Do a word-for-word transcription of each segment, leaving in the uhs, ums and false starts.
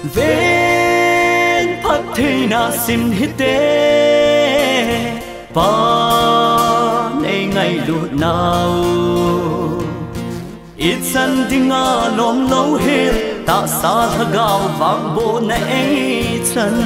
Ven phattheina sim hite, Pan eingailut nau. Ichan dinga lom louhel, tahsa lhagao vangbohna eichan.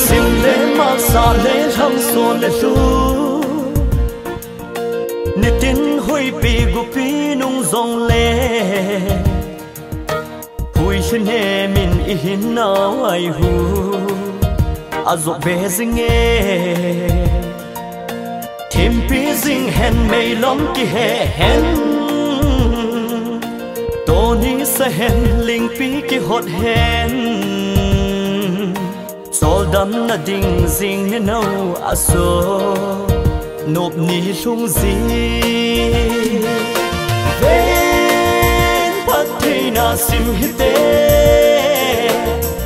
Sim le masa le lhangso le lhu, nitin huipi gupi nung jongle, huihi nemin ihin nau aihu ajoh be jinge. Thimpi jing hen, meilom kihe hen, tuni sa hen, lingpi kihot hen, choldamna ding jing ninou aso, nop ni lhung ji. Ven phattheina sim hite,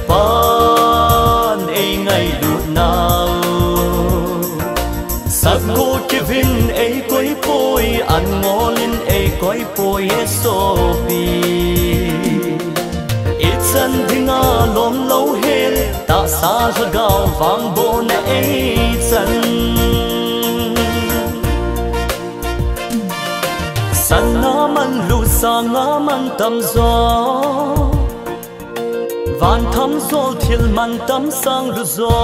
Pan eingailut nau. Sakgo kivin eikoipoi, an ngolin eikoipoi e sopi. Ichan dinga lom louhel, tahsa lhagao vangbohna eichan. Sana manlu sanga mantam jo, van thamjol thil mantam sang lujo.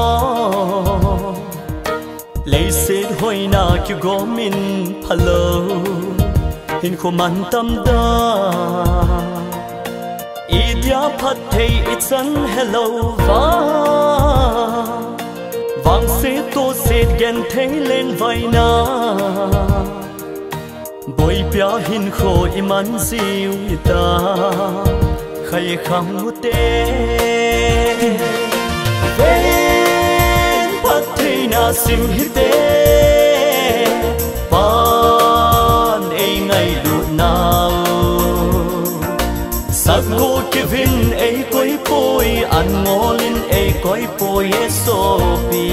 Leiset hoina kigomin phalou hinkho mantam da. Idia phatthei ichan helouva, vangset toset genthei lengvaina. Boipia hinkho iman jiu ita, khai khang ute. Ven phattheina sim hite, Pan eingailut nau. Sakgo kivin eikoipoi, an ngolin eikoipoi e sopi.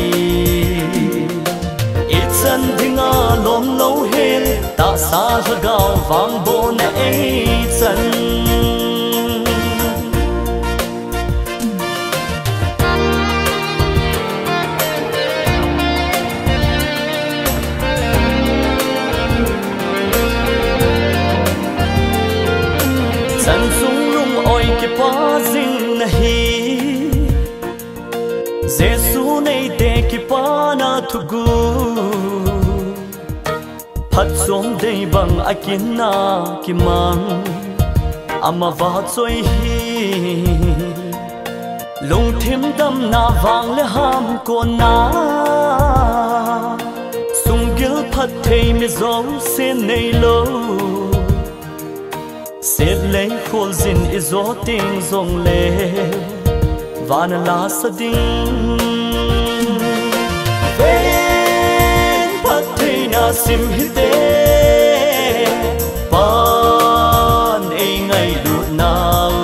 Ichan dinga lom louhel, tahsa lhagao vangbohna eichan. Chan sung lung oi kipa jing nahi, Jesu neite kipana thugu. Phatchom dei bang akinna kimang, ama vahchoi hi. Lungthim damna vang le hamkona, sunggil phatthei mi jousen neilou. Setlei kholjin ijo teng jongle, vana lasa ding. Ven phattheina sim hite, Pan eingailut nau.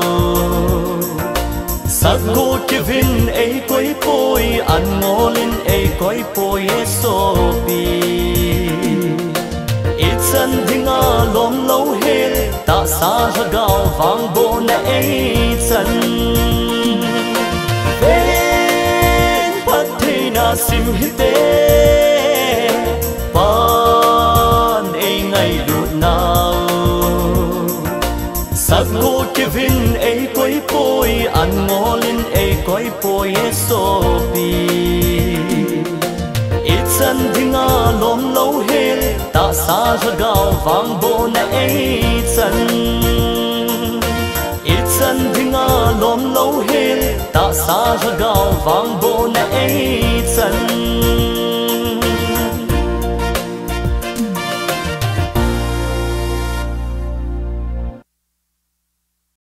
Sakgo kivin eikoipoi, an ngolin eikoipoi e sopi. Ichan dinga lom louhel, tahsa lhagao vangbohna eichan. Ven phattheina sim hite, Pan eingailut nau. Sakgo kivin eikoipoi, an ngolin eikoipoi e sopi. Ichan dinga lom louhel, tahsa lhagao vangbohna eichan. Ichan dinga lom louhel, tahsa lhagao vangbohna eichan.